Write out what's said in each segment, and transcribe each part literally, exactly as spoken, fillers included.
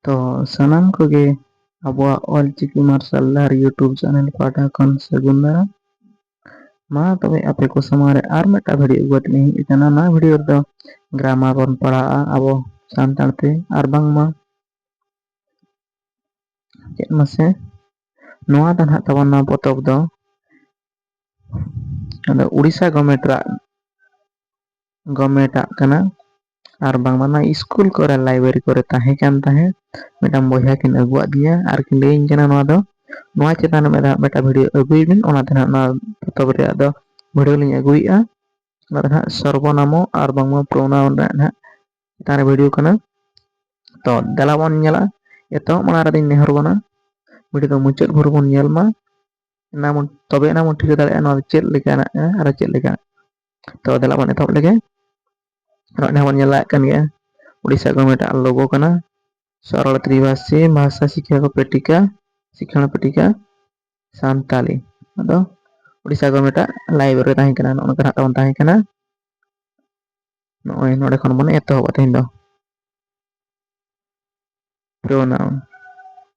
ᱛᱚ ᱥᱟᱱᱟᱢ ᱠᱚᱜᱮ ᱟᱵᱚᱣᱟᱜ ᱚᱞᱪᱤᱠᱤ ᱢᱟᱨᱥᱟᱞ ᱰᱟᱦᱟᱨ YouTube ᱪᱮᱱᱮᱞ ᱯᱟᱦᱴᱟ ᱠᱷᱚᱱ ᱥᱟᱹᱜᱩᱱ ᱫᱟᱨᱟᱢ᱾ ᱢᱟ ᱛᱚᱵᱮ ᱟᱯᱮ ᱠᱚ ᱥᱟᱢᱟᱝ ᱨᱮ ᱟᱨ ᱢᱤᱫᱴᱟᱝ ᱵᱷᱤᱰᱤᱭᱳ ᱟᱹᱜᱩ ᱠᱟᱛᱮ ᱞᱤᱧ ᱦᱮᱡ ᱟᱠᱟᱱᱟ᱾ ᱱᱚᱣᱟ ᱵᱷᱤᱰᱤᱭᱳ ᱨᱮᱫᱚ ᱜᱨᱟᱢᱟᱨ ᱵᱚᱱ ᱯᱟᱲᱦᱟᱜᱼᱟ ᱟᱵᱚ ᱥᱟᱱᱛᱟᱲ ᱛᱮ, ᱟᱨ ᱵᱟᱝᱢᱟ ᱪᱮᱫ ᱢᱟᱥᱮ ᱱᱚᱣᱟ ᱫᱚ ᱱᱟᱦᱟᱜ ᱛᱟᱵᱚᱱ ᱱᱚᱣᱟ ᱯᱚᱛᱚᱵ ᱫᱚ ᱟᱫᱚ ᱩᱲᱤᱥᱥᱟ ᱜᱚᱵᱷᱢᱮᱱᱴ ᱨᱟᱜ ᱜᱚᱵᱷᱢᱮᱱᱴ ᱟᱜ ᱠᱟᱱᱟ, ᱟᱨ ᱵᱟᱝᱢᱟ ᱱᱚᱣᱟ ᱥᱠᱩᱞ ᱠᱚᱨᱮ ᱞᱟᱭᱵᱨᱮᱨᱤ ᱠᱚᱨᱮ ᱛᱟᱦᱮᱸ ᱠᱟᱱ ᱛᱟᱦᱮᱸᱫ᱾ ᱢᱤᱫᱴᱟᱝ ᱵᱚᱭᱦᱟ ᱠᱤᱱ ᱟᱹᱜᱩᱣᱟᱫᱤᱧᱟ ᱟᱨ ᱠᱤᱱ ᱞᱟᱹᱭᱟᱹᱧ ᱠᱟᱱᱟ ᱱᱚᱣᱟ ᱫᱚ, ᱱᱚᱣᱟ ᱪᱮᱛᱟᱱ ᱨᱮ ᱢᱤᱫ ᱫᱷᱟᱣ ᱢᱤᱫᱴᱟᱝ ᱵᱷᱤᱰᱤᱭᱳ ᱟᱹᱜᱩᱭ ᱵᱤᱱ, ᱚᱱᱟ ᱛᱮ ᱱᱟᱦᱟᱜ ᱱᱚᱣᱟ ᱯᱚᱛᱚᱵ ᱨᱮᱭᱟᱜ ᱫᱚ ᱵᱷᱤᱰᱤᱭᱳ ᱞᱤᱧ ᱟᱹᱜᱩᱭᱮᱫᱼᱟ᱾ ᱚᱱᱟ ᱫᱚ ᱱᱟᱦᱟᱜ ᱥᱚᱨᱵᱚᱱᱟᱢᱚ ᱟᱨ ᱵᱟᱝᱢᱟ ᱯᱨᱚᱱᱟᱣᱩᱱ ᱨᱮᱭᱟᱜ ᱱᱟᱦᱟᱜ ᱪᱮᱛᱟᱱ ᱨᱮ ᱵᱷᱤᱰᱤᱭᱳ ᱠᱟᱱᱟ᱾ ᱛᱚ ᱫᱮᱞᱟ ᱵᱚᱱ ᱧᱮᱞᱟ, ᱮᱛᱚᱦᱚᱵ ᱢᱟᱲᱟᱝ ᱨᱮᱫᱚᱧ ᱱᱮᱦᱚᱨ ᱵᱚᱱᱟ ᱵᱷᱤᱰᱤᱭᱳ ᱫᱚ ᱢᱩᱪᱟᱹᱫ ᱵᱷᱳᱨ ᱵᱚᱱ ᱧᱮᱞ ᱢᱟ᱾ ᱮᱱᱟ ᱵᱚᱱ, ᱛᱚᱵᱮ ᱮᱱᱟ ᱵᱚᱱ ᱴᱷᱤᱠᱟᱹ ᱫᱟᱲᱮᱭᱟᱜᱼᱟ ᱱᱚᱣᱟ ᱫᱚ ᱪᱮᱫ ᱞᱮᱠᱟᱱᱟᱜ ᱠᱟᱱᱟ ᱟᱨ ᱪᱮᱫ ᱞᱮᱠᱟᱱᱟᱜ᱾ ᱛᱚ ᱫᱮᱞᱟ ᱵᱚᱱ ᱮᱛᱚᱦᱚᱵ ᱞᱮᱜᱮ᱾ ᱱᱚᱜᱼᱚᱭ ᱱᱟᱦᱟᱜ ᱵᱚᱱ ᱧᱮᱞ ᱫᱟᱲᱮᱭᱟᱜ ᱠᱟᱱ ᱜᱮᱭᱟ, ᱩᱲᱤᱥᱥᱟ ᱜᱚᱵᱷᱢᱮᱱᱴ ᱟᱜ ᱞᱳᱜᱳ ᱠᱟᱱᱟ, ᱥᱚᱨᱚᱞ ᱛᱨᱤᱵᱷᱟᱥᱤ ᱵᱷᱟᱥᱟ ᱥᱤᱠᱷᱟ ᱠᱚ ᱯᱮᱴᱤᱠᱟ, ᱥᱤᱠᱷᱟᱹᱬ ᱯᱮᱴᱤᱠᱟ, ᱥᱟᱱᱛᱟᱞᱤ᱾ ᱟᱫᱚ ᱩᱲᱤᱥᱥᱟ ᱜᱚᱵᱷᱢᱮᱱᱴ ᱟᱜ ᱞᱟᱭᱵᱨᱮᱨᱤ ᱨᱮ ᱛᱟᱦᱮᱸ ᱠᱟᱱᱟ, ᱱᱚᱜᱼᱚ ᱱᱚᱝᱠᱟ ᱱᱟᱦᱟᱜ ᱛᱟᱵᱚᱱ ᱛᱟᱦᱮᱸ ᱠᱟᱱᱟ᱾ ᱱᱚᱜᱼᱚᱭ ᱱᱚᱰᱮ ᱠᱷᱚᱱ ᱵᱚᱱ ᱮᱛᱚᱦᱚᱵᱟ ᱛᱮᱦᱮᱧ ᱫᱚ᱾ ᱯᱨᱳᱱᱟᱣᱩᱱ,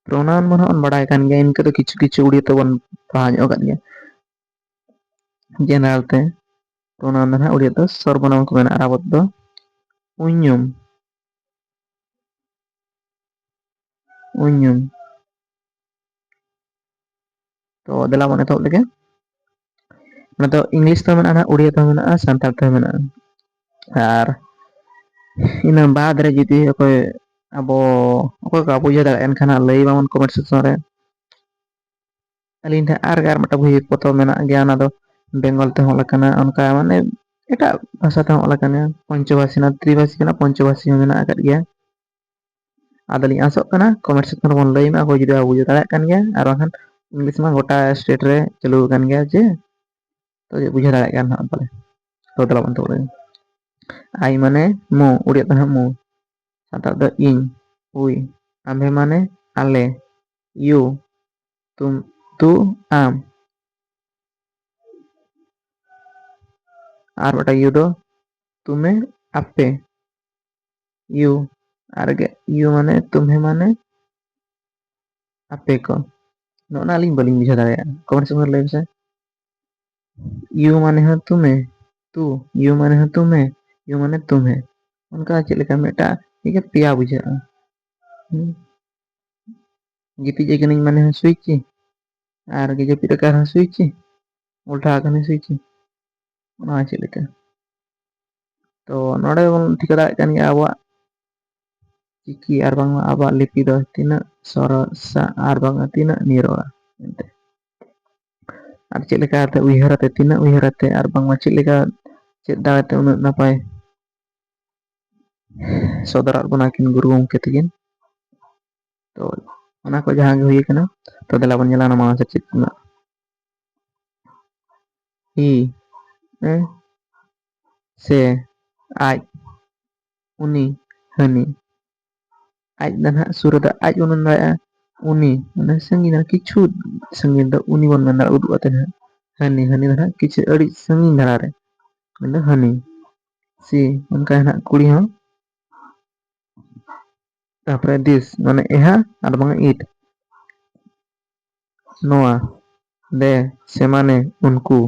ᱯᱨᱳᱱᱟᱣᱩᱱ ᱢᱟ ᱱᱟᱦᱟᱜ ᱵᱚᱱ ᱵᱟᱲᱟᱭ ᱠᱟᱱ ᱜᱮᱭᱟ, ᱤᱱᱠᱟᱹ ᱫᱚ ᱠᱤᱪᱷᱩ ᱠᱤᱪᱷᱩ ᱩᱲᱤᱭᱟᱹ ᱛᱮᱵᱚᱱ ᱯᱟᱲᱦᱟᱣ ᱧᱚᱜ ᱟᱠᱟᱫ ᱜᱮᱭᱟ ᱡᱮᱱᱟᱨᱮᱞ ᱛᱮ᱾ ᱯᱨᱳᱱᱟᱣᱩᱱ ᱫᱚ ᱱᱟᱦᱟᱜ ᱩᱲᱤᱭᱟᱹ ᱫᱚ ᱥᱚᱨᱵᱚᱱᱟᱢ ᱠᱚ ᱢᱮᱱᱟ, ᱟᱨ ᱟᱵᱚ ᱫᱚ ᱩᱭᱧᱩᱢ, ᱩᱭᱧᱩᱢ᱾ ᱛᱚ ᱫᱮᱞᱟ ᱵᱚᱱ ᱮᱛᱚᱦᱚᱵ ᱞᱮᱜᱮ᱾ ᱚᱱᱟ ᱫᱚ ᱤᱝᱞᱤᱥ ᱛᱮᱦᱚᱸ ᱢᱮᱱᱟᱜᱼᱟ, ᱩᱲᱤᱭᱟ ᱛᱮᱦᱚᱸ ᱢᱮᱱᱟᱜᱼᱟ, ᱥᱟᱱᱛᱟᱲ ᱛᱮᱦᱚᱸ ᱢᱮᱱᱟᱜᱼᱟ᱾ ᱟᱨ ᱤᱱᱟᱹ ᱵᱟᱫᱽ ᱨᱮ ᱡᱩᱫᱤ ᱚᱠᱚᱭ ᱟᱵᱚ, ᱚᱠᱚᱭ ᱠᱚ ᱵᱟᱵᱚ ᱵᱩᱡᱷᱟᱹᱣ ᱫᱟᱲᱮᱭᱟᱜᱼᱟ, ᱮᱱᱠᱷᱟᱱ ᱦᱟᱸᱜ ᱞᱟᱹᱭ ᱟᱵᱚᱱ ᱠᱚᱢᱮᱱᱴ ᱥᱮᱠᱥᱚᱱ ᱨᱮ᱾ ᱟᱹᱞᱤᱧ ᱴᱷᱮᱱ ᱟᱨ, ᱟᱨ ᱢᱤᱫᱴᱟᱝ ᱵᱳᱭ ᱯᱚᱛᱚᱵ ᱢᱮᱱᱟᱜ ᱜᱮᱭᱟ, ᱚᱱᱟ ᱫᱚ ᱵᱮᱝᱜᱚᱞ ᱛᱮᱦᱚᱸ ᱚᱞ ᱟᱠᱟᱱᱟ, ᱚᱱᱠᱟ ᱢᱟᱱᱮ ᱮᱴᱟᱜ ᱵᱷᱟᱥᱟ ᱛᱮᱦᱚᱸ ᱚᱞ ᱟᱠᱟᱱᱟ, ᱯᱚᱧᱪᱚᱵᱷᱟᱥᱤ, ᱚᱱᱟ ᱛᱨᱤᱵᱷᱟᱥᱤ ᱠᱟᱱᱟ, ᱯᱚᱧᱪᱚᱵᱷᱟᱥᱤ ᱦᱚᱸ ᱢᱮᱱᱟᱜ ᱟᱠᱟᱫ ᱜᱮᱭᱟ᱾ ᱟᱫᱚᱞᱤᱧ ᱟᱥᱚᱜ ᱠᱟᱱᱟ ᱠᱚᱢᱮᱱᱴ ᱥᱮᱠᱥᱚᱱ ᱨᱮᱵᱚᱱ ᱞᱟᱹᱭ ᱢᱟ, ᱚᱠᱚᱭ ᱡᱩᱫᱤ ᱵᱟᱵᱚ ᱵᱩᱡᱷᱟᱹᱣ ᱫᱟᱲᱮᱭᱟᱜ ᱠᱟᱱ ᱜᱮᱭᱟ, ᱟᱨ ᱵᱟᱝᱠᱷᱟᱱ ᱤᱝᱞᱤᱥ ᱢᱟ ᱜᱚᱴᱟ ᱥᱴᱮᱴ ᱨᱮ ᱪᱟᱹᱞᱩ ᱟᱠᱟᱱ ᱜᱮᱭᱟ ᱡᱮ, ᱛᱚ ᱵᱩᱡᱷᱟᱹᱣ ᱫᱟᱲᱮᱭᱟᱜ ᱠᱟᱱ ᱦᱟᱸᱜ ᱯᱟᱞᱮ᱾ ᱛᱚ ᱫᱮᱞᱟ ᱵᱚᱱ ᱛᱚᱵᱮ᱾ ᱟᱭ ᱢᱟᱱᱮ ᱢᱩ, ᱩᱲᱤᱭᱟ ᱛᱮ ᱦᱟᱸᱜ ᱢᱩ, ᱥᱟᱱᱛᱟᱲ ᱫᱚ ᱤᱧ, ᱩᱭ, ᱟᱢᱵᱷᱮ ᱢᱟᱱᱮ ᱟᱞᱮ, ᱭᱩ, ᱛᱩᱢ, ᱛᱩ, ᱟᱢ, ᱟᱨ ᱢᱤᱫᱴᱟᱝ ᱭᱩ ᱫᱚ ᱛᱩᱢᱮ, ᱟᱯᱮ, ᱭᱩ᱾ ᱟᱨ ᱜᱮ ᱭᱩ ᱢᱟᱱᱮ ᱛᱩᱢᱦᱮ ᱢᱟᱱᱮ ᱟᱯᱮ ᱠᱚ᱾ ᱱᱚᱜᱼᱚ ᱱᱟ ᱟᱹᱞᱤᱧ ᱵᱟᱹᱞᱤᱧ ᱵᱩᱡᱷᱟᱹᱣ ᱫᱟᱲᱮᱭᱟᱜᱼᱟ, ᱠᱚᱢᱮᱱᱴ ᱥᱮᱠᱥᱚᱱ ᱨᱮ ᱞᱟᱹᱭ ᱢᱮᱥᱮ᱾ ᱭᱩ ᱢᱟᱱᱮ ᱦᱚᱸ ᱛᱩᱢᱮ, ᱛᱩ, ᱭᱩ ᱢᱟᱱᱮ ᱦᱚᱸ ᱛᱩᱢᱮ, ᱭᱩ ᱢᱟᱱᱮ ᱛᱩᱢᱦᱮ᱾ ᱚᱱᱠᱟ ᱪᱮᱫ ᱞᱮᱠᱟ ᱢᱤᱫᱴᱟᱜ ᱤᱭᱟᱹ ᱯᱮᱭᱟ ᱵᱩᱡᱷᱟᱹᱜᱼᱟ᱾ ᱦᱩᱸ᱾ ᱜᱤᱛᱤᱡ ᱟᱠᱟᱱᱟᱹᱧ ᱢᱟᱱᱮ ᱦᱚᱸ ᱥᱩᱭᱪᱤ, ᱟᱨ ᱜᱮ ᱡᱟᱹᱯᱤᱫ ᱟᱠᱟᱫ ᱨᱮᱦᱚᱸ ᱥᱩᱭᱪᱤ, ᱩᱞᱴᱷᱟ ᱟᱠᱟᱱᱟᱹᱧ ᱥᱩᱭᱪᱤ᱾ ᱚᱱᱟ ᱪᱮᱫ ᱞᱮᱠᱟ? ᱛᱚ ᱱᱚᱰᱮ ᱵᱚᱱ ᱴᱷᱤᱠᱟᱹ ᱫᱟᱲᱮᱭᱟᱜ ᱠᱟᱱ ᱜᱮᱭᱟ ᱟᱵᱚᱣᱟᱜ ᱪᱤᱠᱤ ᱟᱨ ᱵᱟᱝᱢᱟ ᱟᱵᱚᱣᱟᱜ ᱞᱤᱯᱤ ᱫᱚ ᱛᱤᱱᱟᱹᱜ ᱥᱚᱨᱚᱥᱟ ᱟᱨ ᱵᱟᱝᱢᱟ ᱛᱤᱱᱟᱹᱜ ᱱᱤᱨᱚᱲᱟ ᱢᱮᱱᱛᱮ᱾ ᱟᱨ ᱪᱮᱫ ᱞᱮᱠᱟ ᱠᱟᱛᱮ ᱩᱭᱦᱟᱹᱨ ᱟᱛᱮ, ᱛᱤᱱᱟᱹᱜ ᱩᱭᱦᱟᱹᱨ ᱟᱛᱮ ᱟᱨ ᱵᱟᱝᱢᱟ ᱪᱮᱫ ᱞᱮᱠᱟ ᱪᱮᱫ ᱫᱟᱲᱮᱛᱮ ᱩᱱᱟᱹᱜ ᱱᱟᱯᱟᱭ ᱥᱚᱫᱚᱨᱟᱫ ᱵᱚᱱᱟ ᱠᱤᱱ ᱜᱩᱨᱩ ᱜᱚᱢᱠᱮ ᱛᱟᱹᱠᱤᱱ᱾ ᱛᱚ ᱚᱱᱟ ᱠᱚ ᱡᱟᱦᱟᱸ ᱜᱮ ᱦᱩᱭ ᱠᱟᱱᱟ, ᱛᱚ ᱫᱮᱞᱟ ᱵᱚᱱ ᱧᱮᱞᱟ ᱚᱱᱟ ᱢᱟᱲᱟᱝ ᱥᱮᱪᱮᱫ ᱨᱮᱱᱟᱜ᱾ ᱤ, ᱮ, ᱥᱮ, ᱟᱡ, ᱩᱱᱤ, ᱦᱟᱹᱱᱤ᱾ ᱟᱡ ᱫᱚ ᱱᱟᱦᱟᱜ ᱥᱩᱨ ᱨᱮᱫᱚ ᱟᱡ ᱵᱚᱱ ᱢᱮᱱ ᱫᱟᱲᱮᱭᱟᱜᱼᱟ, ᱩᱱᱤ, ᱢᱟᱱᱮ ᱥᱟᱺᱜᱤᱧ ᱨᱮ, ᱠᱤᱪᱷᱩ ᱥᱟᱺᱜᱤᱧ ᱨᱮᱫᱚ ᱩᱱᱤ ᱵᱚᱱ ᱢᱮᱱ ᱫᱟᱲᱮᱭᱟᱜᱼᱟ, ᱩᱫᱩᱜ ᱠᱟᱛᱮ ᱱᱟᱦᱟᱜ᱾ ᱦᱟᱹᱱᱤ, ᱦᱟᱹᱱᱤ ᱫᱚ ᱱᱟᱦᱟᱜ ᱠᱤᱪᱷᱩ ᱟᱹᱰᱤ ᱥᱟᱺᱜᱤᱧ ᱫᱷᱟᱨᱟ ᱨᱮ, ᱢᱮᱱᱫᱚ ᱦᱟᱹᱱᱤ᱾ ᱥᱤ, ᱚᱱᱠᱟ ᱜᱮ ᱱᱟᱦᱟᱜ ᱠᱩᱲᱤ ᱦᱚᱸ᱾ ᱛᱟᱨᱯᱚᱨᱮ this, ᱢᱟᱱᱮ ᱮᱦᱟ ᱟᱨ ᱵᱟᱝ it᱾ ᱱᱚᱣᱟ, they, ᱥᱮ ᱢᱟᱱᱮ ᱩᱱᱠᱩ᱾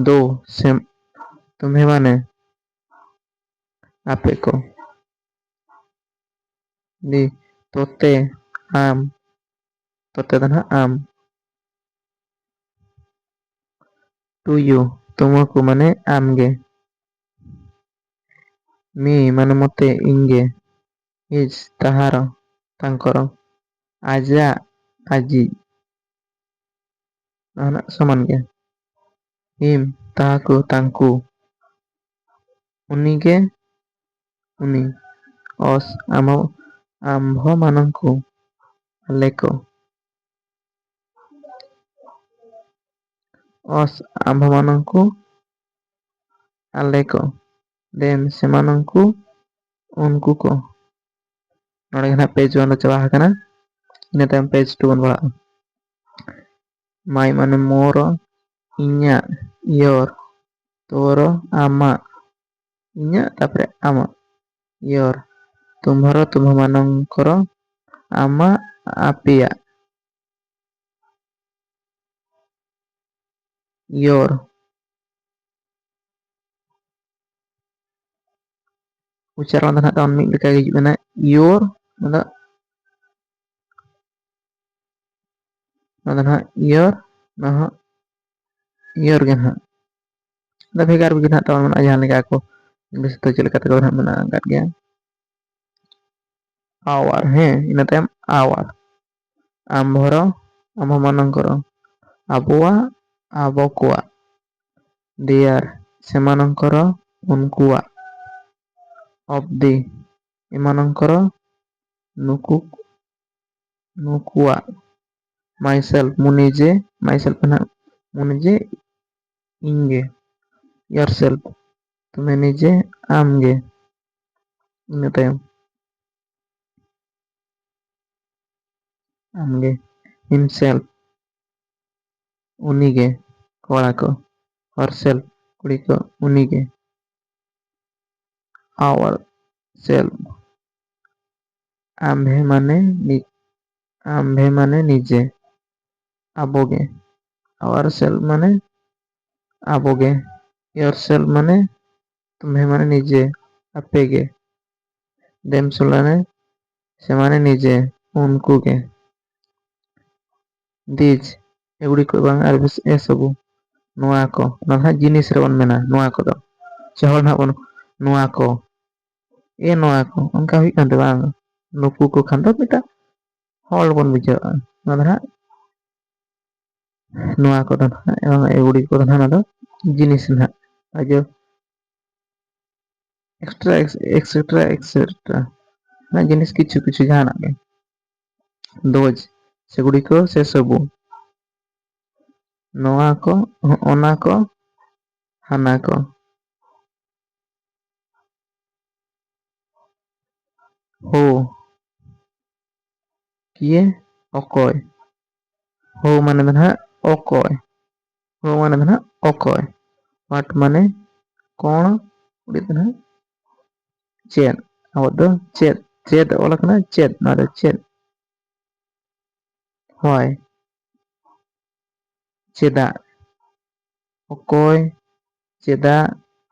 Do, ᱥᱮ, ᱛᱩᱢᱦᱮ ᱢᱟᱱᱮ ᱟᱯᱮ ᱠᱚ᱾ ᱫᱤ, ᱛᱚᱛᱮ, ᱟᱢ, ᱛᱚᱛᱮ ᱫᱚ ᱱᱟᱦᱟᱜ ᱟᱢ᱾ To you, ᱛᱩᱢᱟᱹᱠᱩ ᱢᱟᱱᱮ ᱟᱢ ᱜᱮ᱾ Me, ᱢᱟᱱᱮ ᱢᱚᱛᱮ, ᱤᱧ ᱜᱮ᱾ His, ᱛᱟᱦᱟᱨ, ᱛᱟᱝᱠᱚᱨ᱾ ᱟᱡᱟᱜ, ᱟᱡᱤᱡ᱾ ᱱᱚᱣᱟ ᱱᱟᱜ ᱥᱚᱢᱟᱱ ᱜᱮ᱾ Him, ᱛᱟᱦᱟᱠᱩ, ᱛᱟᱝᱠᱩ᱾ ᱩᱱᱤ ᱜᱮ, ᱩᱱᱤ᱾ Us, ᱟᱢ, ᱟᱢᱵᱷᱚ ᱢᱟᱱᱚᱝᱠᱩ, ᱟᱞᱮ ᱠᱚ᱾ Us, ᱟᱢᱵᱷᱚ ᱢᱟᱱᱚᱝᱠᱩ, ᱟᱞᱮ ᱠᱚ᱾ Them, ᱥᱮ ᱢᱟᱱᱚᱝᱠᱩ, ᱩᱱᱠᱩ ᱠᱚ᱾ ᱱᱚᱰᱮ ᱜᱮ ᱱᱟᱦᱟᱜ page one ᱫᱚ ᱪᱟᱵᱟ ᱟᱠᱟᱱᱟ᱾ ᱤᱱᱟᱹ ᱛᱟᱭᱚᱢ page two ᱵᱚᱱ ᱯᱟᱲᱦᱟᱜᱼᱟ᱾ My ᱢᱟᱱᱮ ᱢᱳᱨ, ᱤᱧᱟᱹᱜ, your, ᱛᱳᱨ, ᱟᱢᱟᱜ, ᱤᱧᱟᱹᱜ, ᱛᱟᱨᱯᱚᱨᱮ ᱟᱢᱟᱜ, your᱾ ᱛᱩᱢᱵᱷᱚᱨᱚ, ᱛᱩᱢᱵᱷᱚᱢᱟᱱᱚᱝᱠᱚᱨᱚ, ᱟᱢᱟᱜ, ᱟᱯᱮᱭᱟᱜ᱾ ᱭᱳᱨ᱾ ᱩᱪᱪᱟᱨᱚᱱ ᱫᱚ ᱱᱟᱦᱟᱜ ᱛᱟᱵᱚᱱ ᱢᱤᱫ ᱞᱮᱠᱟ ᱜᱮ ᱦᱤᱡᱩᱜ ᱠᱟᱱᱟ, ᱭᱳᱨ᱾ ᱚᱱᱟ ᱫᱚ, ᱚᱱᱟ ᱫᱚ ᱱᱟᱦᱟᱜ ᱭᱳᱨ, ᱚᱱᱟ ᱦᱚᱸ ᱭᱳᱨ ᱜᱮ ᱱᱟᱦᱟᱜ᱾ ᱟᱫᱚ ᱵᱷᱮᱜᱟᱨ ᱵᱷᱮᱜᱟᱨ ᱱᱟᱦᱟᱜ ᱛᱟᱵᱚᱱ ᱢᱮᱱᱟᱜᱼᱟ, ᱡᱟᱦᱟᱸ ᱞᱮᱠᱟ ᱠᱚ ᱤᱝᱞᱤᱥ ᱛᱮ ᱪᱮᱫ ᱞᱮᱠᱟ ᱛᱮᱠᱚ ᱱᱟᱦᱟᱜ ᱢᱮᱱᱟᱜ ᱟᱠᱟᱫ ᱜᱮᱭᱟ᱾ ᱟᱣᱟᱨ, ᱦᱮᱸ, ᱤᱱᱟᱹ ᱛᱟᱭᱚᱢ ᱟᱣᱟᱨ᱾ ᱟᱢᱵᱷᱚᱨᱚ, ᱟᱢᱵᱷᱚᱢᱟᱱᱚᱝᱠᱚᱨᱚ᱾ ᱟᱵᱚᱣᱟᱜ, ᱟᱵᱚ ᱠᱚᱣᱟᱜ᱾ ᱫᱮᱭᱟᱨ, ᱥᱮᱢᱟᱱᱚᱝᱠᱚᱨᱚ, ᱩᱱᱠᱩᱣᱟᱜ᱾ ᱚᱵᱽᱫᱤ, ᱮᱢᱟᱱᱚᱝᱠᱚᱨᱚ, ᱱᱩᱠᱩ, ᱱᱩᱠᱩᱣᱟᱜ᱾ ᱢᱟᱭᱥᱮᱞᱯᱷ, ᱢᱩ ᱱᱤᱡᱮ, ᱢᱟᱭᱥᱮᱞᱯᱷ ᱱᱟᱦᱟᱜ ᱢᱩ ᱱᱤᱡᱮ, ᱤᱧ ᱜᱮ᱾ ᱭᱳᱨᱥᱮᱞᱯᱷ, ᱛᱩᱢᱮ ᱱᱤᱡᱮ, ᱟᱢ ᱜᱮ᱾ ᱤᱱᱟᱹ ᱛᱟᱭᱚᱢ ᱟᱢ ᱜᱮ᱾ ᱦᱤᱢᱥᱮᱞᱯᱷ, ᱩᱱᱤ ᱜᱮ᱾ ᱠᱚᱲᱟ ᱠᱚ᱾ ᱦᱟᱨᱥᱮᱞᱯᱷ, ᱠᱩᱲᱤ ᱠᱚ᱾ ᱩᱱᱤ ᱜᱮ᱾ ᱟᱣᱟᱨ ᱥᱮᱞᱯᱷ, ᱟᱢᱵᱷᱮ ᱢᱟᱱᱮ ᱱᱤ-, ᱟᱢᱵᱷᱮ ᱢᱟᱱᱮ ᱱᱤᱡᱮ, ᱟᱵᱚ ᱜᱮ᱾ ᱟᱣᱟᱨ ᱥᱮᱞᱯᱷ ᱢᱟᱱᱮ ᱟᱵᱚ ᱜᱮ᱾ ᱭᱳᱨ ᱥᱮᱞᱯᱷ ᱢᱟᱱᱮ ᱛᱩᱢᱵᱷᱮ ᱢᱟᱱᱮ ᱱᱤᱡᱮ, ᱟᱯᱮ ᱜᱮ᱾ ᱫᱮᱢ ᱥᱮᱞᱯᱷ ᱢᱟᱱᱮ, ᱥᱮ ᱢᱟᱱᱮ ᱱᱤᱡᱮ, ᱩᱱᱠᱩ ᱜᱮ᱾ ᱫᱤᱡ, ᱮᱜᱩᱲᱤ ᱠᱚ ᱵᱟᱝ, ᱟᱨ ᱵᱮᱥ ᱮ ᱥᱚᱵᱩ, ᱱᱚᱣᱟ ᱠᱚ᱾ ᱱᱚᱣᱟ ᱫᱚ ᱦᱟᱸᱜ ᱡᱤᱱᱤᱥ ᱨᱮᱵᱚᱱ ᱢᱮᱱᱟ, ᱱᱚᱣᱟ ᱠᱚᱫᱚ᱾ ᱥᱮ ᱦᱚᱲ ᱱᱟᱦᱟᱜ ᱵᱚᱱ, ᱱᱚᱣᱟ ᱠᱚ, ᱮ ᱱᱚᱣᱟ ᱠᱚ, ᱚᱱᱠᱟ ᱦᱩᱭᱩᱜ ᱠᱟᱱ ᱛᱟᱵᱚᱱᱟ᱾ ᱱᱩᱠᱩ ᱠᱚ ᱠᱷᱟᱱ ᱫᱚ ᱢᱤᱫᱴᱟᱝ ᱦᱚᱲ ᱵᱚᱱ ᱵᱩᱡᱷᱟᱹᱣᱟ᱾ ᱱᱚᱣᱟ ᱫᱚ ᱦᱟᱸᱜ ᱱᱚᱣᱟ ᱠᱚᱫᱚ ᱱᱟᱦᱟᱜ, ᱮᱵᱚᱝ ᱮᱜᱩᱲᱤ ᱠᱚᱫᱚ ᱱᱟᱦᱟᱜ, ᱱᱚᱣᱟ ᱫᱚ ᱡᱤᱱᱤᱥ ᱱᱟᱦᱟᱜ᱾ ᱟᱨ ᱡᱚ ᱮᱠᱥᱮᱴᱨᱟ, ᱮᱠᱥᱮᱴᱨᱟ, ᱮᱠᱥᱮᱴᱨᱟ᱾ ᱚᱱᱟ ᱡᱤᱱᱤᱥ ᱠᱤᱪᱷᱩ ᱠᱤᱪᱷᱩ ᱡᱟᱦᱟᱱᱟᱜ ᱜᱮ᱾ ᱫᱳᱡᱽ, ᱥᱮᱜᱩᱲᱤ ᱠᱚ ᱥᱮ ᱥᱚᱵᱩ᱾ ᱱᱚᱣᱟ ᱠᱚ, ᱚᱱᱟ ᱠᱚ, ᱦᱟᱱᱟ ᱠᱚ᱾ ᱦᱳ, ᱠᱤᱭᱮ, ᱚᱠᱚᱭ᱾ ᱦᱳ ᱢᱟᱱᱮ ᱫᱚ ᱱᱟᱦᱟᱜ ᱚᱠᱚᱭ᱾ ᱦᱳ ᱢᱟᱱᱮ ᱫᱚ ᱱᱟᱦᱟᱜ ᱚᱠᱚᱭ᱾ ᱣᱟᱴ ᱢᱟᱱᱮ ᱠᱚᱬ, ᱠᱩᱲᱤ ᱫᱚ ᱱᱟᱦᱟᱜ ᱪᱮᱫ᱾ ᱟᱵᱚ ᱫᱚ ᱪᱮᱫ, ᱪᱮᱫ ᱚᱞ ᱟᱠᱟᱱᱟ, ᱪᱮᱫ, ᱱᱚᱣᱟ ᱫᱚ ᱪᱮᱫ? Why? ᱪᱮᱫᱟᱜ? ᱚᱠᱚᱭ? ᱪᱮᱫᱟᱜ?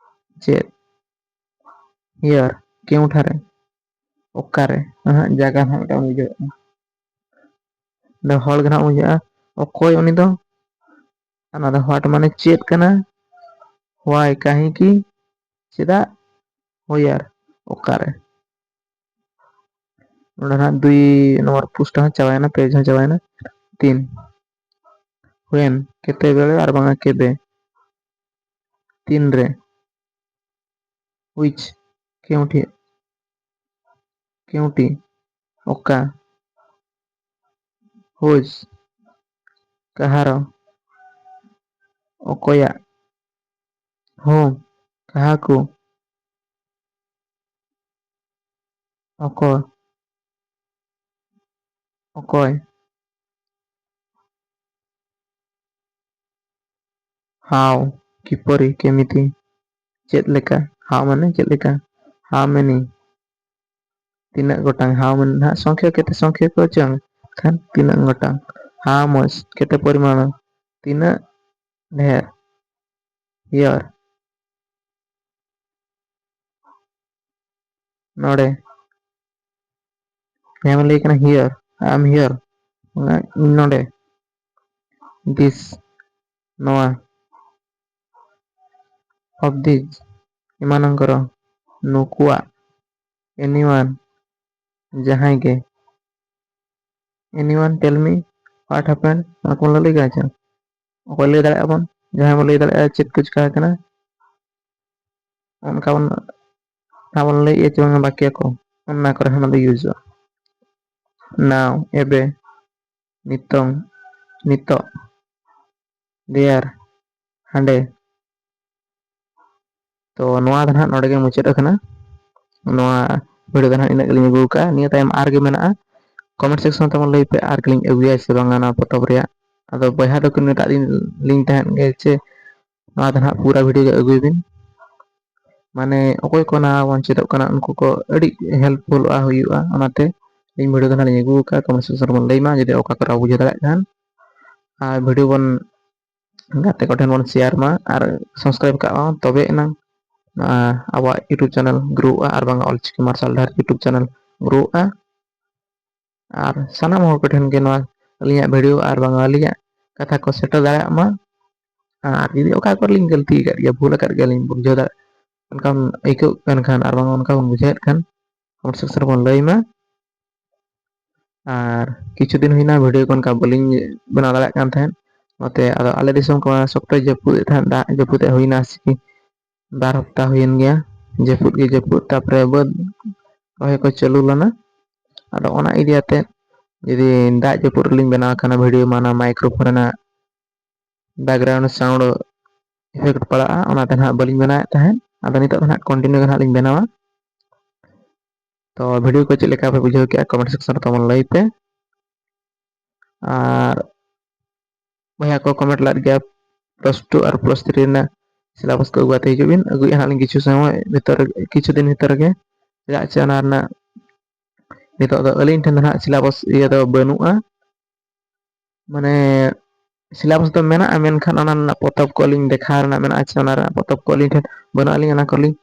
ᱪᱮᱫ? Here, ᱠᱮᱣᱴᱷᱟ ᱨᱮ, ᱚᱠᱟᱨᱮ? ᱚᱱᱟ ᱡᱟᱭᱜᱟ ᱦᱚᱸ ᱢᱤᱫᱴᱟᱝ ᱵᱩᱡᱷᱟᱹᱜᱼᱟ᱾ ᱚᱸᱰᱮ ᱦᱚᱲ ᱜᱮ ᱱᱟᱦᱟᱜ ᱵᱩᱡᱷᱟᱹᱜᱼᱟ᱾ ᱚᱠᱚᱭ ᱩᱱᱤ ᱫᱚ? ᱚᱱᱟ ᱫᱚ what ᱢᱟᱱᱮ ᱪᱮᱫ ᱠᱟᱱᱟ, why ᱠᱟᱹᱦᱤᱸᱠᱤ, ᱪᱮᱫᱟᱜ, where ᱚᱠᱟᱨᱮ᱾ ᱱᱚᱰᱮ ᱱᱟᱦᱟᱜ ᱫᱩᱭ ᱱᱚᱢᱵᱚᱨ ᱯᱩᱥᱴᱟ ᱦᱚᱸ ᱪᱟᱵᱟᱭᱮᱱᱟ, ᱯᱮᱡᱽ ᱦᱚᱸ ᱪᱟᱵᱟᱭᱮᱱᱟ᱾ ᱛᱤᱱ, when ᱠᱮᱛᱮ ᱵᱮᱲᱮ ᱟᱨ ᱵᱟᱝᱟ ᱠᱮᱵᱮ᱾ ᱛᱤᱱᱨᱮ, which ᱠᱮᱣᱴᱷᱤ, ᱠᱮᱣᱴᱷᱤ, ᱚᱠᱟ, whose ᱠᱟᱦᱟᱨᱚ, ᱚᱠᱚᱭᱟᱜ, whom ᱠᱟᱦᱟᱠᱩ, ᱚᱠᱚᱭ, ᱚᱠᱚᱭ, how ᱠᱤᱯᱚᱨᱤ ᱠᱮᱢᱤᱛᱤ, ᱪᱮᱫ ᱞᱮᱠᱟ, how ᱢᱟᱱᱮ ᱪᱮᱫ ᱞᱮᱠᱟ, how many ᱛᱤᱱᱟᱹᱜ ᱜᱚᱴᱟᱝ, how ᱢᱟᱱᱮ ᱱᱟᱦᱟᱜ ᱥᱚᱝᱠᱷᱭᱟ ᱠᱮᱛᱮ ᱥᱚᱝᱠᱷᱭᱟ ᱠᱚ ᱪᱚᱝ, ᱠᱷᱟᱱ ᱛᱤᱱᱟᱹᱜ ᱜᱚᱴᱟᱝ, how much ᱠᱮᱛᱮ ᱯᱚᱨᱤᱢᱟᱬ, ᱛᱤᱱᱟᱹᱜ ᱰᱷᱮᱨ, here ᱱᱚᱰᱮ᱾ ᱡᱟᱦᱟᱸ ᱵᱚᱱ ᱞᱟᱹᱭ ᱠᱟᱱᱟ here, I am here, ᱤᱧ ᱱᱚᱰᱮ᱾ This ᱱᱚᱣᱟ᱾ Of these ᱮᱢᱟᱱᱚᱝᱠᱚᱨ, ᱱᱩᱠᱩᱣᱟᱜ᱾ Anyone ᱡᱟᱦᱟᱸᱭ ᱜᱮ᱾ Anyone tell me what happened? ᱚᱱᱟ ᱠᱚᱵᱚᱱ ᱞᱟᱹᱭ ᱠᱟᱜᱼᱟ ᱪᱮ? ᱚᱠᱚᱭ ᱞᱟᱹᱭ ᱫᱟᱲᱮᱭᱟᱜᱼᱟ ᱵᱚᱱ? ᱡᱟᱦᱟᱸᱭ ᱵᱚᱱ ᱞᱟᱹᱭ ᱫᱟᱲᱮᱭᱟᱜᱼᱟ ᱪᱮᱫ ᱠᱚ ᱪᱤᱠᱟ ᱟᱠᱟᱱᱟ? ᱚᱱᱠᱟ ᱵᱚᱱ, ᱚᱱᱟ ᱵᱚᱱ ᱞᱟᱹᱭᱮᱫᱼᱟ ᱪᱮ ᱵᱟᱝᱟ ᱵᱟᱠᱭᱚ ᱠᱚ? ᱚᱱᱟ ᱠᱚᱨᱮ ᱦᱚᱸ ᱚᱱᱟ ᱫᱚ ᱤᱭᱩᱡᱚᱜᱼᱟ᱾ Now ᱮᱵᱮ, ᱱᱤᱛᱚᱝ, ᱱᱤᱛᱚᱜ᱾ There ᱦᱟᱸᱰᱮ᱾ ᱛᱚ ᱱᱚᱣᱟ ᱫᱚ ᱱᱟᱦᱟᱜ ᱱᱚᱰᱮ ᱜᱮ ᱢᱩᱪᱟᱹᱫ ᱟᱠᱟᱱᱟ᱾ ᱱᱚᱣᱟ ᱵᱷᱤᱰᱤᱭᱳ ᱫᱚ ᱱᱟᱦᱟᱜ ᱤᱱᱟᱹᱜ ᱜᱮᱞᱤᱧ ᱟᱹᱜᱩ ᱟᱠᱟᱫᱼᱟ᱾ ᱱᱤᱭᱟᱹ ᱛᱟᱭᱚᱢ ᱟᱨ ᱜᱮ ᱢᱮᱱᱟᱜᱼᱟ᱾ ᱠᱚᱢᱮᱱᱴ ᱥᱮᱠᱥᱚᱱ ᱛᱟᱵᱚᱱ ᱞᱟᱹᱭ ᱯᱮ, ᱟᱨ ᱜᱮᱞᱤᱧ ᱟᱹᱜᱩᱭᱟ ᱥᱮ ᱵᱟᱝᱟ ᱱᱚᱣᱟ ᱯᱚᱛᱚᱵ ᱨᱮᱭᱟᱜ᱾ ᱟᱫᱚ ᱵᱚᱭᱦᱟ ᱫᱚᱠᱤᱱ ᱢᱮᱛᱟᱜ ᱞᱤᱧ, ᱞᱤᱧ ᱛᱟᱦᱮᱸᱫ ᱜᱮ ᱪᱮ ᱱᱚᱣᱟ ᱫᱚ ᱱᱟᱦᱟᱜ ᱯᱩᱨᱟᱹ ᱵᱷᱤᱰᱤᱭᱳ ᱜᱮ ᱟᱹᱜᱩᱭ ᱵᱤᱱ᱾ ᱢᱟᱱᱮ ᱚᱠᱚᱭ ᱠᱚ ᱱᱟᱣᱟ ᱵᱚᱱ ᱪᱮᱫᱚᱜ ᱠᱟᱱᱟ, ᱩᱱᱠᱩ ᱠᱚ ᱟᱹᱰᱤ helpfulᱚᱜᱼᱟ, ᱦᱩᱭᱩᱜᱼᱟ᱾ ᱚᱱᱟᱛᱮ ᱤᱧ video ᱫᱚ ᱱᱟᱦᱟᱜ ᱞᱤᱧ ᱟᱹᱜᱩ ᱟᱠᱟᱫᱼᱟ, comment section ᱨᱮᱵᱚᱱ ᱞᱟᱹᱭ ᱢᱟ ᱡᱩᱫᱤ ᱚᱠᱟ ᱠᱚᱨᱮ ᱵᱟᱵᱚ ᱵᱩᱡᱷᱟᱹᱣ ᱫᱟᱲᱮᱭᱟᱜ ᱠᱷᱟᱱ᱾ ᱟᱨ video ᱵᱚᱱ ᱜᱟᱛᱮ ᱠᱚᱴᱷᱮᱱ ᱵᱚᱱ share ᱢᱟ ᱟᱨ subscribe ᱠᱟᱜ ᱢᱟ, ᱛᱚᱵᱮ ᱮᱱᱟᱝ ᱱᱚᱣᱟ ᱟᱵᱚᱣᱟᱜ YouTube channel growᱜᱼᱟ, ᱟᱨ ᱵᱟᱝᱟ ᱚᱞᱪᱤᱠᱤ ᱢᱟᱨᱥᱟᱞ ᱰᱟᱦᱟᱨ YouTube channel growᱜᱼᱟ᱾ ᱟᱨ ᱥᱟᱱᱟᱢ ᱦᱚᱲ ᱠᱚᱴᱷᱮᱱ ᱜᱮ ᱱᱚᱣᱟ ᱟᱹᱞᱤᱧᱟᱜ video ᱟᱨ ᱵᱟᱝᱟ ᱟᱹᱞᱤᱧᱟᱜ ᱠᱟᱛᱷᱟ ᱠᱚ ᱥᱮᱴᱮᱨ ᱫᱟᱲᱮᱭᱟᱜ ᱢᱟ᱾ ᱟᱨ ᱡᱩᱫᱤ ᱚᱠᱟ ᱠᱚᱨᱮ ᱞᱤᱧ ᱜᱟᱹᱞᱛᱤ ᱟᱠᱟᱫ ᱜᱮᱭᱟ, ᱵᱷᱩᱞ ᱟᱠᱟᱫ ᱜᱮᱭᱟᱞᱤᱧ, ᱵᱩᱡᱷᱟᱹᱣ ᱫᱟᱲᱮ-, ᱚᱱᱠᱟ ᱵᱚᱱ ᱟᱹᱭᱠᱟᱹᱜ ᱠᱟᱱ ᱠᱷᱟᱱ ᱟᱨ ᱵᱟᱝ ᱚᱱᱠᱟ ᱵᱚᱱ ᱵᱩᱡᱷᱟᱹᱣᱮᱫ ᱠᱷᱟᱱ comment section ᱨᱮᱵᱚᱱ ᱞᱟᱹᱭ ᱢᱟ᱾ ᱟᱨ ᱠᱤᱪᱷᱩ ᱫᱤᱱ ᱦᱩᱭᱱᱟ video ᱠᱚ ᱚᱱᱠᱟ ᱵᱟᱹᱞᱤᱧ ᱵᱮᱱᱟᱣ ᱫᱟᱲᱮᱭᱟᱜ ᱠᱟᱱ ᱛᱟᱦᱮᱸᱫ᱾ ᱱᱚᱛᱮ ᱟᱫᱚ ᱟᱞᱮ ᱫᱤᱥᱚᱢ ᱠᱚᱢᱟ ᱥᱚᱠᱛᱚᱭ ᱡᱟᱹᱯᱩᱫ ᱮᱫ ᱛᱟᱦᱮᱸᱫ, ᱫᱟᱜ ᱡᱟᱹᱯᱩᱫ ᱮ ᱦᱩᱭᱱᱟ ᱥᱮ ᱵᱟᱨ ᱦᱟᱯᱛᱟ ᱦᱩᱭᱮᱱ ᱜᱮᱭᱟ, ᱡᱟᱹᱯᱩᱫ ᱜᱮ ᱡᱟᱹᱯᱩᱫ, ᱛᱟᱨᱯᱚᱨᱮ ᱵᱟᱹᱫᱽ ᱨᱚᱦᱚᱭ ᱠᱚ ᱪᱟᱹᱞᱩ ᱞᱮᱱᱟ᱾ ᱟᱫᱚ ᱚᱱᱟ ᱤᱫᱤ ᱟᱛᱮ ᱡᱩᱫᱤ ᱫᱟᱜ ᱡᱟᱹᱯᱩᱫ ᱨᱮᱞᱤᱧ ᱵᱮᱱᱟᱣ ᱠᱷᱟᱱ video ᱢᱟ ᱚᱱᱟ microphone ᱨᱮᱱᱟᱜ background sound effect ᱯᱟᱲᱟᱜᱼᱟ, ᱚᱱᱟᱛᱮ ᱱᱟᱦᱟᱜ ᱵᱟᱹᱞᱤᱧ ᱵᱮᱱᱟᱣᱮᱫ ᱛᱟᱦᱮᱸᱫ᱾ ᱟᱫᱚ ᱱᱤᱛᱚᱜ ᱫᱚ ᱱᱟᱦᱟᱜ continue ᱜᱮ ᱱᱟᱦᱟᱜ ᱞᱤᱧ ᱵᱮᱱᱟᱣᱟ᱾ ᱛᱚ video ᱠᱚ ᱪᱮᱫ ᱞᱮᱠᱟ ᱯᱮ ᱵᱩᱡᱷᱟᱹᱣ ᱠᱮᱜᱼᱟ comment section ᱨᱮ ᱛᱟᱵᱚᱱ ᱞᱟᱹᱭ ᱯᱮ᱾ ᱟᱨ ᱵᱚᱭᱦᱟ ᱠᱚ comment ᱞᱮᱫ ᱜᱮᱭᱟ plus two ᱟᱨ plus three ᱨᱮᱱᱟᱜ syllabus ᱠᱚ ᱟᱹᱜᱩ ᱠᱟᱛᱮ ᱦᱤᱡᱩᱜ ᱵᱤᱱ, ᱟᱹᱜᱩᱭᱮᱫᱼᱟ ᱦᱟᱸᱜ ᱞᱤᱧ ᱠᱤᱪᱷᱩ ᱥᱚᱢᱚᱭ ᱵᱷᱤᱛᱚᱨ ᱨᱮ, ᱠᱤᱪᱷᱩ ᱫᱤᱱ ᱵᱷᱤᱛᱚᱨ ᱨᱮᱜᱮ᱾ ᱪᱮᱫᱟᱜ ᱪᱮ ᱚᱱᱟ ᱨᱮᱱᱟᱜ ᱱᱤᱛᱚᱜ ᱫᱚ ᱟᱹᱞᱤᱧ ᱴᱷᱮᱱ ᱫᱚ ᱱᱟᱦᱟᱜ syllabus ᱤᱭᱟᱹ ᱫᱚ ᱵᱟᱹᱱᱩᱜᱼᱟ, ᱢᱟᱱᱮ syllabus ᱫᱚ ᱢᱮᱱᱟᱜᱼᱟ, ᱢᱮᱱᱠᱷᱟᱱ ᱚᱱᱟ ᱨᱮᱱᱟᱜ ᱯᱚᱛᱚᱵ ᱠᱚ ᱟᱹᱞᱤᱧ ᱫᱮᱠᱷᱟᱣ ᱨᱮᱱᱟᱜ ᱢᱮᱱᱟᱜᱼᱟ ᱪᱮ ᱚᱱᱟ ᱨᱮᱱᱟᱜ ᱯᱚᱛᱚᱵ ᱠᱚ ᱟᱹᱞᱤᱧ ᱴᱷᱮᱱ ᱵᱟᱹᱱᱩᱜᱼᱟ, ᱟᱹᱞᱤᱧ ᱚᱱᱟ ᱠᱚᱞᱤᱧ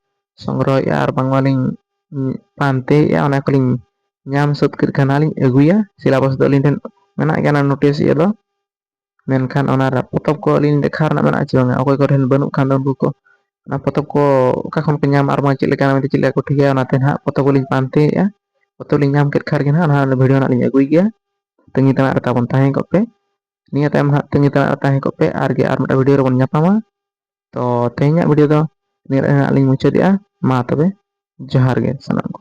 ᱥᱚᱝᱜᱨᱚᱦᱚᱭᱮᱫᱼᱟ ᱟᱨ ᱵᱟᱝᱢᱟᱞᱤᱧ ᱯᱟᱱᱛᱮᱭᱮᱫᱼᱟ, ᱚᱱᱟ ᱠᱚᱞᱤᱧ ᱧᱟᱢ ᱥᱟᱹᱛ ᱠᱮᱫ ᱠᱷᱟᱱ ᱦᱟᱸᱜ ᱞᱤᱧ ᱟᱹᱜᱩᱭᱟ᱾ syllabus ᱫᱚ ᱟᱹᱞᱤᱧ ᱴᱷᱮᱱ ᱢᱮᱱᱟᱜ ᱜᱮᱭᱟ, ᱚᱱᱟ notice ᱤᱭᱟᱹ ᱫᱚ, ᱢᱮᱱᱠᱷᱟᱱ ᱚᱱᱟ ᱨᱮ ᱯᱚᱛᱚᱵ ᱠᱚ ᱟᱹᱞᱤᱧ ᱫᱮᱠᱷᱟᱣ ᱨᱮᱱᱟᱜ ᱢᱮᱱᱟᱜᱼᱟ ᱪᱮ ᱵᱟᱝᱟ? ᱚᱠᱚᱭ ᱠᱚᱴᱷᱮᱱ ᱵᱟᱹᱱᱩᱜ ᱠᱷᱟᱱ ᱫᱚ ᱩᱱᱠᱩ ᱠᱚ ᱚᱱᱟ ᱯᱚᱛᱚᱵ ᱠᱚ ᱚᱠᱟ ᱠᱷᱚᱱ ᱠᱚ ᱧᱟᱢᱟ ᱟᱨ ᱵᱟᱝ ᱪᱮᱫ ᱞᱮᱠᱟ ᱢᱮᱱᱛᱮ ᱪᱮᱫ ᱞᱮᱠᱟ ᱠᱚ ᱴᱷᱤᱠᱟᱹᱭᱟ, ᱚᱱᱟᱛᱮ ᱱᱟᱦᱟᱜ ᱯᱚᱛᱚᱵ ᱞᱤᱧ ᱯᱟᱱᱛᱮᱭᱮᱫᱼᱟ᱾ ᱯᱚᱛᱚᱵ ᱞᱤᱧ ᱧᱟᱢ ᱠᱮᱫ ᱠᱷᱟᱱ ᱜᱮ ᱱᱟᱦᱟᱜ ᱚᱱᱟ video ᱱᱟᱦᱟᱜ ᱞᱤᱧ ᱟᱹᱜᱩᱭ ᱜᱮᱭᱟ᱾ ᱛᱟᱺᱜᱤ ᱛᱟᱲᱟᱜ ᱨᱮ ᱛᱟᱵᱚᱱ ᱛᱟᱦᱮᱸ ᱠᱚᱜ ᱯᱮ᱾ ᱱᱤᱭᱟᱹ ᱛᱟᱭᱚᱢ ᱱᱟᱦᱟᱜ ᱛᱟᱺᱜᱤ ᱛᱟᱲᱟᱜ ᱨᱮ ᱛᱟᱦᱮᱸ ᱠᱚᱜ ᱯᱮ, ᱟᱨ ᱜᱮ ᱟᱨ ᱢᱤᱫᱴᱟᱝ video ᱨᱮᱵᱚᱱ ᱧᱟᱯᱟᱢᱟ᱾ ᱛᱚ ᱛᱮᱦᱮᱧᱟᱜ video ᱫᱚ ᱱᱤᱭᱟᱹ ᱨᱮ ᱱᱟᱦᱟᱜ ᱞᱤᱧ ᱢᱩᱪᱟᱹᱫᱮᱜᱼᱟ᱾ ᱢᱟ ᱛᱚᱵᱮ ᱡᱚᱦᱟᱨ ᱜᱮ ᱥᱟᱱᱟᱢ ᱠᱚ᱾